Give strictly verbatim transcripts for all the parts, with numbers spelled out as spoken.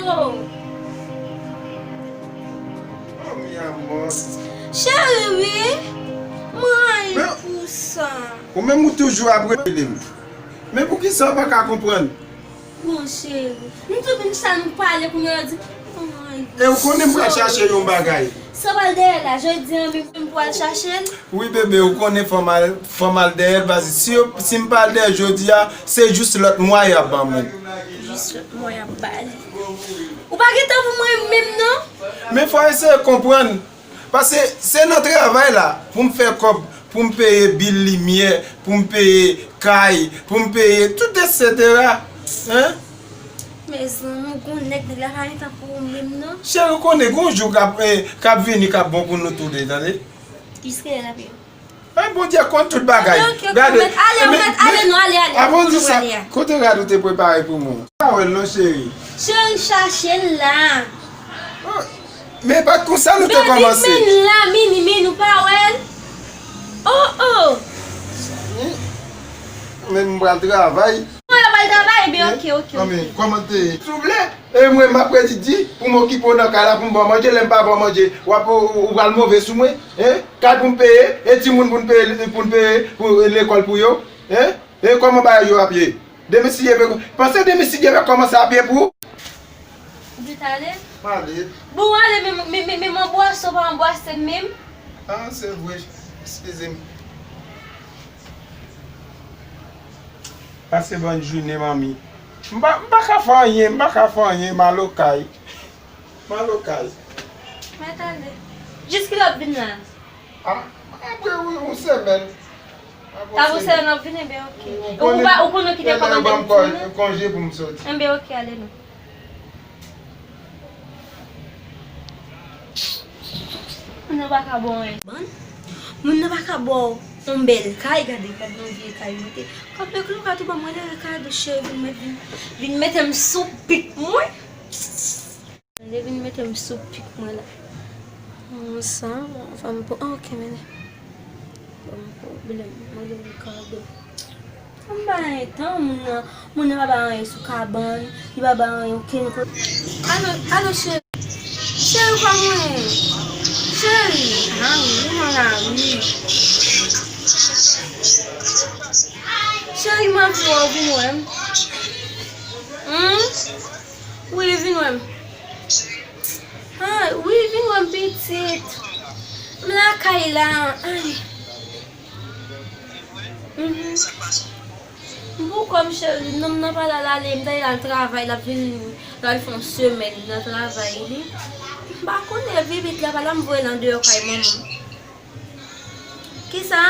Oh. Oh, mi amor. Cheri, wi. Mwen rayi pou sa. Ou menm ou toujou ap rele m. Men poukisa w pa ka konprann? Bon, cheri. M tou vin sa nou pale kounye a di. Ay, e ou konnen m pral chache yon bagay. Sa pral dèyè la, jodi a menm m pral chache l. Wi, bebe, ou konnen fò m al, fò m al dèyè l, paske si, si m pa al dèyè l jodi a, se jis lòt mwa y ap ban mwen. Jis lòt mwa y ap ba li. Ou pa gentan pou mwen menm, non? Men fò eseye konprann. Paske se nan travay la pou m fè kòb, pou m peye bil limyè, pou m peye kay, pou m peye tout etsetera. Hein? Mezanmi, ou gon nèg, nèg la pa gen tan pou ou menm, non. Cheri, ou konnen gon jou k ap, eh, k ap vini k ap bon pou nou tou de, tande? Jiskilè l ap ye. Ay, Bondye konn tout bagay. Ok, ok, gade, ou mèt ale, ou mèt ale, non, ale, ale. Avan di sa, kote rad ou te prepare pou mwen? Pa wè l non, cheri. Cheri, chache l la. Oh, men pa t konsa nou te kòmanse. Men vin, men la, mini, mini, ou pa wè l? Oh, oh. Men m pral travay. Mwen pral travay, ebyen, ok, ok, ok. Kòman te ye? Souple, e mwen m ap redi di pou m okipe w nan kay la, pou m ba w manje, lè m pa ba w manje, w ap, ou, ou pral move sou mwen, hein? Kay pou m peye, e timoun pou n peye, pou n peye pou lekòl pou yo, hein? E kòman bagay yo ap ye? Demen si Dye vle, panse demen si Dye vle kòmanse ap ye pou ou. Ou vle t ale? M ale. Bon, ale, men, men, men, men m anbwase w pa anbwase m menm. Ah, se vre. Eskize m. Pase bòn jounen, manmi. M pa, m pa ka fè anyen, m pa ka fè anyen, m al okay. M al okay. Mèt ale. Jiskilè w ap vin la? Ah, apre yon, yon semèn. Apre yon semèn w ap vin, enben, ok. Ou, ou pa, ou konnen w kite kòb anndan timoun? Konje pou m soti. Enben, ok, ale non. Moun nan pa ka ba w anyen. Ban, moun nan pa ka ba w yon bèl kay, gade, gade yon vye kay mete. Kòb de klo ka tou ban mwen lere kado cheri, vin met, vin, vin mete m sou pik mwen. Tande, vin mete m sou pik mwen la. Bon, sa, bon, fò m pou, ah, ok, mennen. Bon, pwoblèm, mwen gen kado. M pa gen tan, moun nan, moun nan pa bay anyen sou kabann, li pa bay anyen okenn kote. Alo, alo, cheri. Cheri, pa mwen. Cheri, ah, wi, nan lari. Cheri, m anvi wè w, vin wè m. Hmm? Wi, vin wè m. Ah, wi, vin wè m pitit. M lakay la. Ay. Mhm. M pou kòm cheri, non, m nan pa la, l ale, m ta al travay, l ap vin, l al fè yon semèn nan travay li. M pa konnen, pipit la pa la, m voye l andeyò kay manman m. Kisa?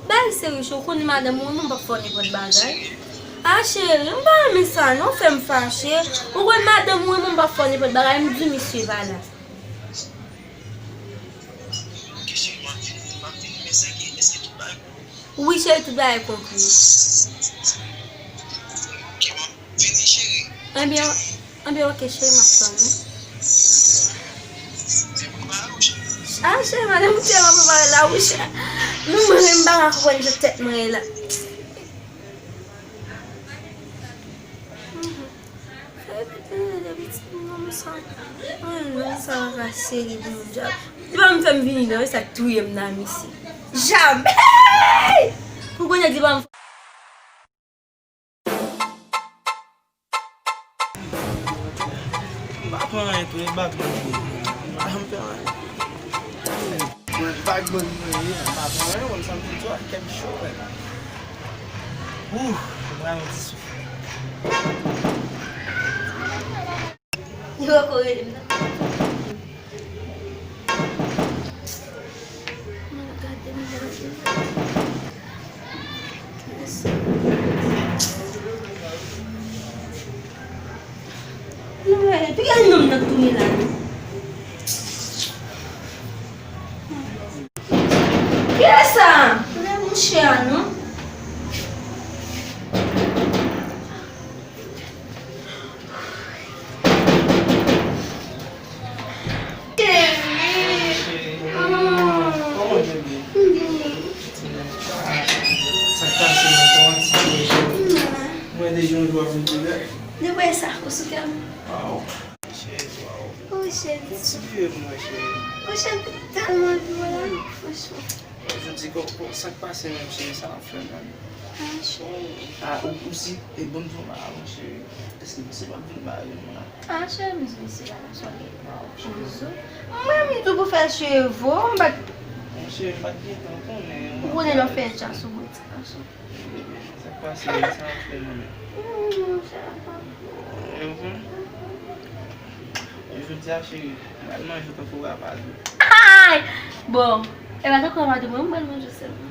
Bay seri cho, ou konnen madanm ou, mwen m p ap fè w nenpòt bagay. Ah, cheri, m pa renmen sa, non, fè m fache. Ou konnen madanm ou, mwen m p ap fè w nenpòt bagay, m di misye pa la. Wi, cheri, tout bagay konpli. Enbyen, enbyen, ok, cheri, m ap tann ou. Ah, cheri, madanm ou tèlman prepare la, wi, cheri. Nou, mwen menm, m pa ka konprann jan tèt mwen ye la. Fè pitit mwen rele pitit mwen konsa. Ay, non, sa pa ka seri pou moun djab. Li pa m fè m vini non, e sa k touye m nan misye. Jamè! Pou konnen li pa m M pa pran anyen tou, e bag mwen ye. M pa janm fè anyen. Mwen bag mwen mwen ye, m pa pran anyen, mwen santi tou ak kè m cho, men. Ouh, mwen pran yon ti souf. Yo ko rele m nan. Mwen gade m gade. Nou wè, pi gade nonm nan k tounen la non. Kiyès sa? Lè mouche a non. Cheri. Kòman w ye? Sa k pase menm? Kòman ti bebe? Mwen deja yon jou ap vin pi bèl. Depi sa, ou sou kè m. Waw, cheri, waw. Oh, cheri. Ou ti bebe m, non, cheri. Oh, cheri, m tèlman anvi w la, franchman. Jodi, kò, kò, sa k pase menm, cheri, sa w ap fè menm? Ah, cheri. Ah, ou, ou si, e bon, nou pa, mon cheri. Èske misye p ap vin mare nou la? Ah, cheri, misye, misye pa nan sòlèy. Waw, cheri. Mwen, m tou pou fè cheve w, m pa t... Mon cheri, m pa t gentan konnen. Ou konnen lè w fè dja sou boutik, mon cheri. Sa k pase, sa w ap fè menm? Hmm, sa pa bon. Mhm. Jodi a, cheri, m pral manje w tankou rapadou. Ay! Bon, e pa tankou rapadou, mwen, m pral manje w sèlman.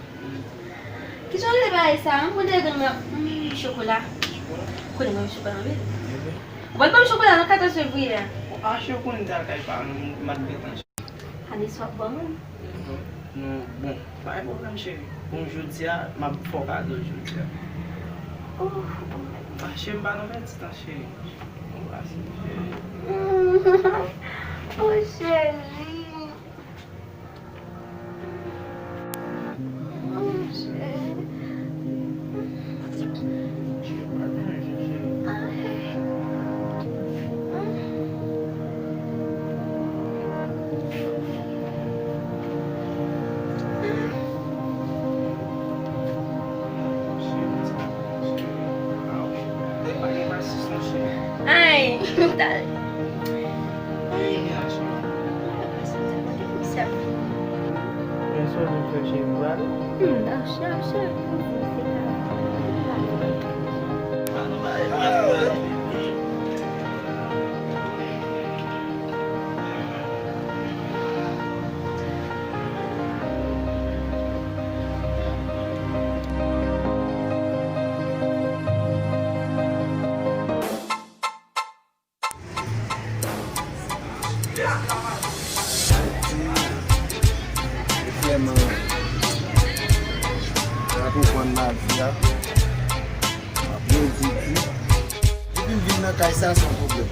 Kijan w rele bagay sa a? M konn te gen m, m chokola. Chokola? Ou konnen m renmen chokola anpil. Mhm. Ou pral ban m chokola nan katòz fevriye a. Bon, achte w konnen m t al kay paran m, m ap gentan. Anis w ap ban mwen? Non, bon, pa gen pwoblèm, cheri. Bon, jodi a, m ap fè w kado jodi a. Oh, oh my God. Ah, cheri, m pa nan pèdi tan, cheri. Bon, pase, cheri. Oh, cheri. Oh, cheri. Ay, m ta... Ay, misye ap vini. Men sa w vin fè cheri m prale? Hmm, cheri, cheri, cheri. Vrèman, pa konprann lavi a. M ap redi di. Depi m vin nan kay sa, se yon pwoblèm.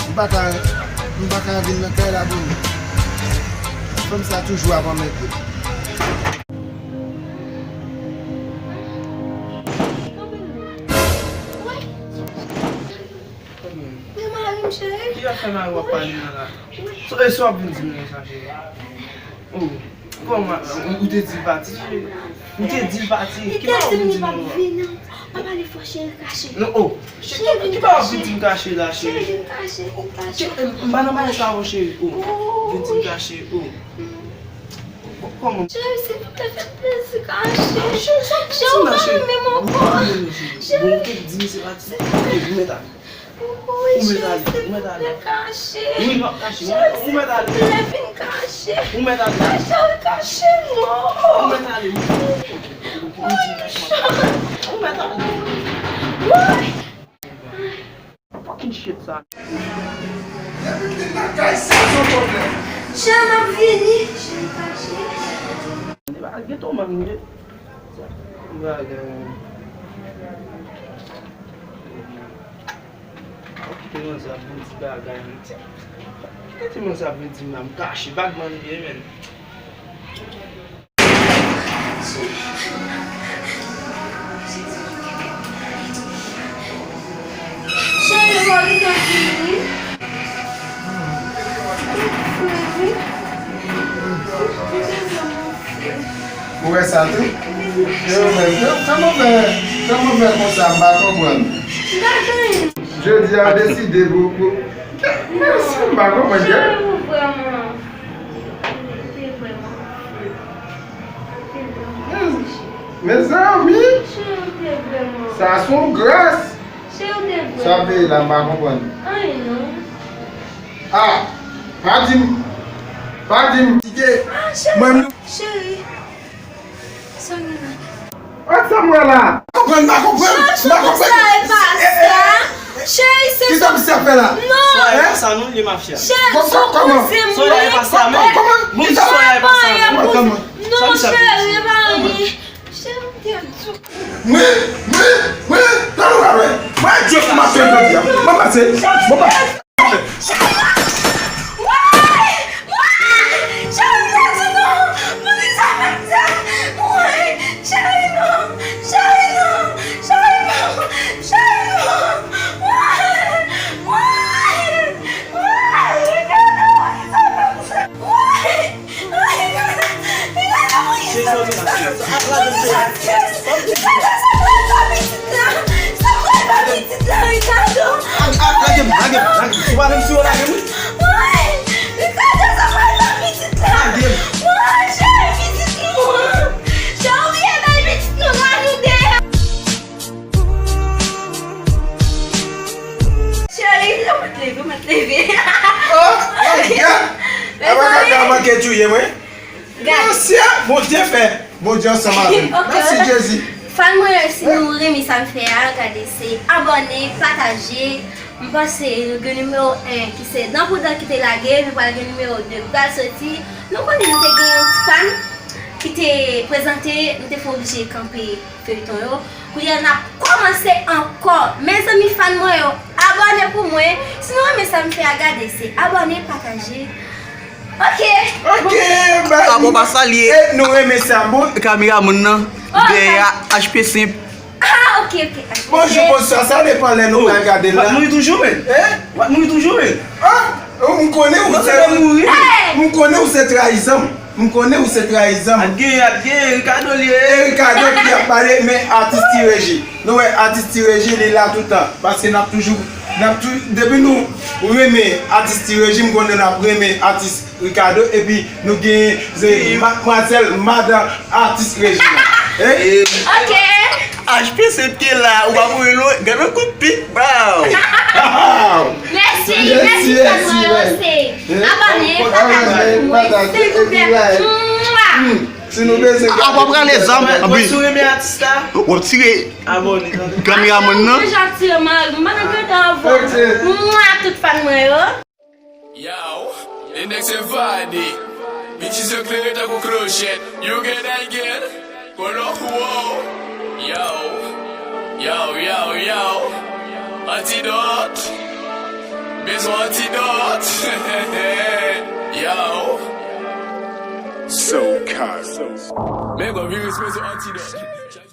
M pa ka, m pa ka vin nan kay la pou m. Fanm sa toujou ap anmède m. Wi. Kòman? Wi, mari m, cheri. Ki afè mari w ap pale nan la? Wi. So, e sa w ap vin di m konsa, cheri? Oh, kòman? Ou, ou te di l pati, cheri? Ou te di l pati. Li te di m li p ap vini. Pa pale fò, cheri, kache. Non, oh. Cheri, vin kache. Ki pa w ap vin di m kache la, cheri? Cheri, vin kache, vin kache. Cheri, m pa nan bagay sa avè w, cheri. Oh, vin di m kache, oh. Kòman? Cheri, silvouplè, fè m plezi, kache. Cheri, sa w ap di la, cheri? Cheri, ou pa renmen m ankò. Cheri. Bon, ou te di m se pati. Ou mèt ale. Wi, cheri, silvouplè, kache. Wi, m ap kache. Ou mèt ale. Cheri, silvouplè, vin kache. Ou mèt ale. Cheri, kache, non. Ou mèt ale, wi. Wi, cheri. Ou mèt ale. Wi. Fucking shit, sa. Depi m vin nan kay sa, se yon pwoblèm. Cheri, m ap vini. Cheri, kache. Li pa gen tò, man, li. Bagay. Kite manzè ap vin di bagay, man. Kite ti manzè ap vin di m la, m kache. Bad man li ye, man. Cheri, mwen gentan vini. Ou wè sa tou? Yo menm, yo, kòman fè, kòman fè konsa, m pa konprann. Jodi a w deside pou, pou, men si m pa konprann, gè. Mezanmi! Sa se yon gras! Sa peye la, m pa konprann. Ah! Pa di m! Pa di m! Tike! Mwen menm. Cheri! Sa gen la? Wè sa m wè la! M pa konprann, m pa konprann! M pa konprann! Cheri, se... Kisa misye ap fè la? Non! Soyay pa sa non, li mafya. Cheri, se yon kouzen mwen. Soyay pa sa menm. Kòman? Kisa? Soyay pa sa menm. Non, cheri, e pa anyen. Cheri, m te di w. Mwen, mwen, mwen, nan nou wè, mwen, Dye pou m ap fè jodi a. Mwen pase, mwen pase. Woy! Woy! Cheri, m te di non. Poukisa fè m sa? Woy! Cheri, non. Cheri, non. Cheri, non. Lage m, lage m, lage m. Si w pa menm si w lage m, wi. Lage m. Cheri, yo mèt leve, yo mèt leve. Oh, oh, yeah. Apa kaka manke touye mwen. Gad. Mesye, Bondye fè. Bondye ansanm avè m. Ok. Mèsi, Jezi. Fan mwen yo, si nou renmen sa m fè a, gade, se abòne, pataje. M panse nou gen nimewo en ki se Dan pou Dan ki te lage, nou pral gen nimewo de k pral soti. Nou konnen nou te gen yon ti fan ki te prezante, nou te fè oblije kanpe feyton yo. Kounye a n ap kòmanse ankò. Mezanmi, fan mwen yo, abòne pou mwen. Si nou renmen sa m fè a, gade, se abòne, pataje. Ok. Ok, ba, Sa bon, pa salye. E nou renmen sa, bon. Kameramann nan, Oh, dèyè a, H P senp. Ah, ok, ok. Bonjou, bonswa, sa depan lè nou pral gade l la. W ap mouri toujou, men. Eh? W ap mouri toujou, men. Ah, m konnen ou se, m konnen ou se trayizan. M konnen ou se trayizan. Ap gen, ap gen, Ricardo li ye. E Ricardo ki ap pale, men atis Ti Reji. Nou wè atis Ti Reji, li la toutan. Paske n ap toujou, n ap tou, depi nou renmen atis Ti Reji, m konnen n ap renmen atis Ricardo, epi nou gen, se madmwazèl, madan atis Reji. Eh? Ok. H P senp ki la, ou pa mouri lwen, gade yon kout pik, baw. Mèsi, mèsi, mèsi, mèsi, mèsi. Abòne, pataje pou mwen, silvouplè. Mwa. Si nou bezwen Apa pran lezam, Mwen, mwen sou renmen atis la. W ap tire Abòne. Kameramann nan. Deja tire mari m, mwen nan gade anvan. Ok. Mwa, tout fan mwen yo. Yow, Lindex e vade. Bitches yo klere tankou klochèt. You get that girl? Kolo, wow. Yow, yow, yow, yow. Antidòt. Bezwen antidòt. Yow. So cold. Men gwo viris bezwen antidòt.